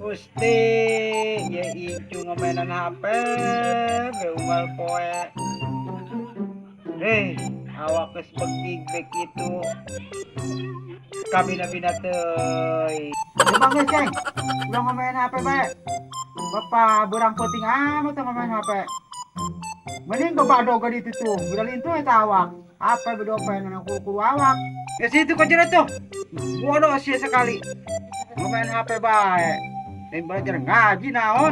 Gusti, ya incu ngomainan HP, be unggal poe. Eh, awak geus begig begitu. Kabina-bina teuing. Coba geus, Ceng. Ulah ngomain HP bae. Bapak berang penting amat ngomain HP. Mending bapak doga di itu tuh, udah lintu eta awak. HP bedopen nang kuru awak. Ya situ kau tuh. Bodoh sih sekali. Ngomain HP bae. Lain belajar ngaji naon.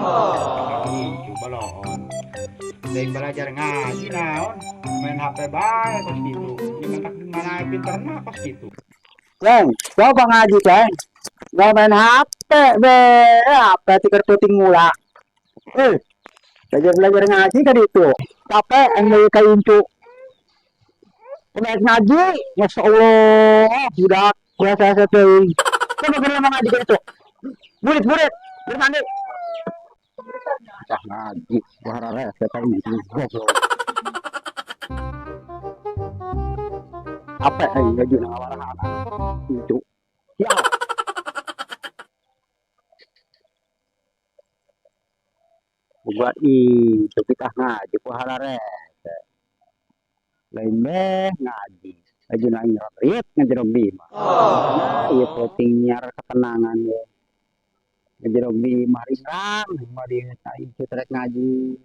Incu balon. Lain belajar ngaji naon. Main HP bae kos gitu. Ini mentak mana pinterna kos gitu. Ceng, coba ngaji, Ceng. Nggak main HP, be. HP tikar puting mula. Eh, belajar-belajar ngaji kan itu. Capek, yang mau kayak incu. Udah ngaji, Masya Allah. Budak, gua saya teuing. Coba gue ngaji kan itu. Burit, burit, burit mandi. Cah ngaji, gua harap saya tahu itu. Goblok. Apa yang ngaji nang awarahan? Incu. Ya. Gua itu kita ngaji ku hararese. Lain beh ngaji. Ngaji nang riet ngajerok bima. Nah, ieu penting nyar ketenangan ye. Ngajerok bima ringrang, mah di itu trek ngaji.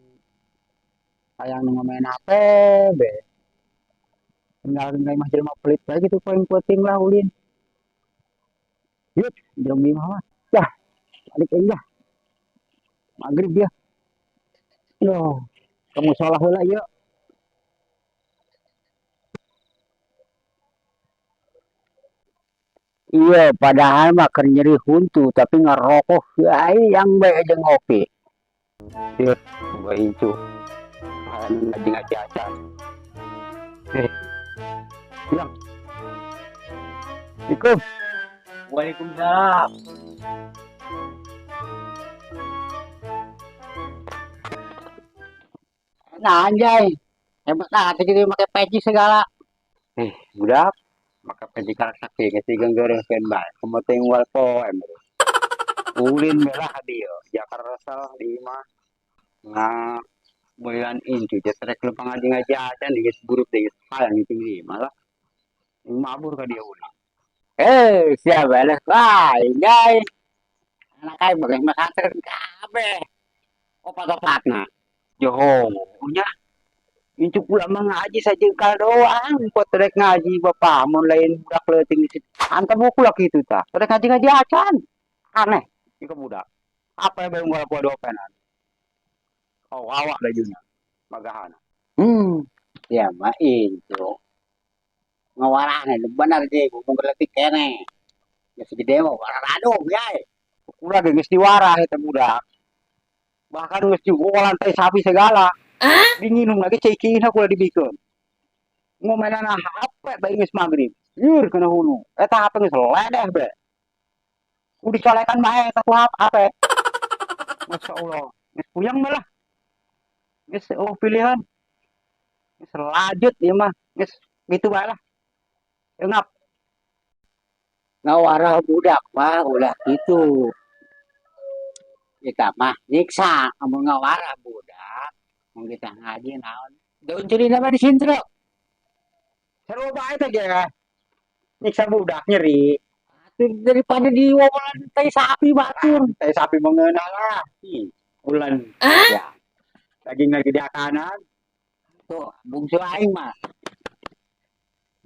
Hayang nu main HP be. Tinggal tinggal mah jelema pelit bae gitu paling penting lah ulin. Yuk, jerok bima mah. Yah, balik aja. Maghrib ya. Loh, kamu sholat heula yuk. Iya, padahal mah keur nyeri huntu tapi ngerokok ai yang bae aja ngopi. Iya, gua incu. Ngaji-ngaji acan. Bilang. Assalamualaikum. Waalaikumsalam. Nah, anjay. Hebat lah, gitu pakai peci segala. Budak, maka peci karak sakti geus digenggereuhkeun bae. Komo teh unggal poe. Ulin belah dia, jakar resel di imah. Nga bulan incu jetrek lu ngaji-ngaji acan geus buruk deui geus hayang itu di imah lah. Mabur ka dia ulin. Siapa lah? Wah, anjay. Anak aing bagai masantren kabeh. Opat-opatna. Joho, nya. Incu pula mah ngaji sajengkal doang, pot rek ngaji bapak mun lain budak leutik di situ. Antam buku lah kitu tah. Rek ngaji-ngaji acan. Aneh, ieu budak. Apa yang bae unggal dopenan. Oh, awak da juna. Magahana. Ya mah incu. Ngawarahna bener je, ngomong leutik keneh. Geus gede mah warah radung ya. Ulah ge geus diwarah eta budak. Bahkan geus digolan tai sapi segala. Dinginum lagi cai-caina kula dibikeun. Ngomenana HP bae geus magrib. Yur kana hulu. Eta HP geus ledeh be. Kudu dicolekan bae eta ku HP. Masya Allah. Geus puyeng malah. Geus oh pilihan. Geus lanjut ieu mah. Geus gitu bae lah. Eungap. Ngawarah budak mah ulah kitu. Kita mah nyiksa amun ngawarah budak. Mun kita ngaji naon. Daun curina mah disintrok. Seru bae teh ge. Nyiksa budak nyeri. Atuh daripada diwawalan tai sapi batur. Tai sapi mengeunah lah. Ih, ulan. Ya. Daging lagi di akanan. Tuh, bungsu aing mah.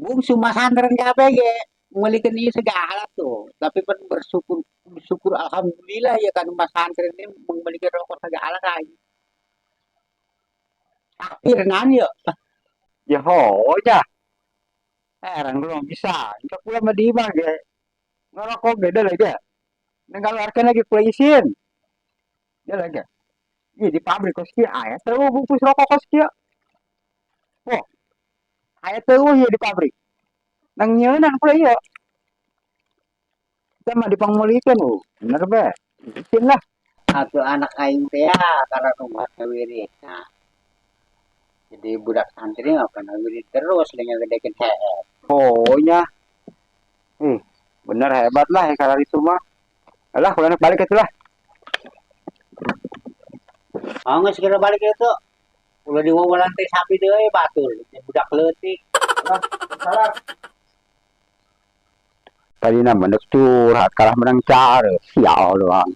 Bungsu masantren kabeh ge meulikeun ieu segala tuh. Tapi pan bersyukur, bersyukur alhamdulillah ya kan masantren ini memiliki rokok segala kan. Akhir nan yo. Ya ho ya. Heran belum bisa. Kita pula mah di imah ge. Ngerokok beda lagi. Neng keluarkan lagi kula isin. Ya lagi. Ih, di pabrik kos kieu aya teu bungkus rokok kos kieu. Oh. Aya teu ieu di pabrik. Nang nyeunan kula ieu. Kita mah dipangmulikeun oh. Bener be. Isin lah. Atuh anak aing teh ya karena rumah wirid. Nah. Jadi budak santri nggak pernah wirid terus dengan gedekeun heeh. Oh nya. Bener hebat lah ya kalau itu mah. Alah, kalau balik itulah. Oh, geus segera balik itu. Ulah diwawalan teh sapi deui batur, budak leutik. Salam. Tadi nama nek curhat kalah menang cara. Ya Allah.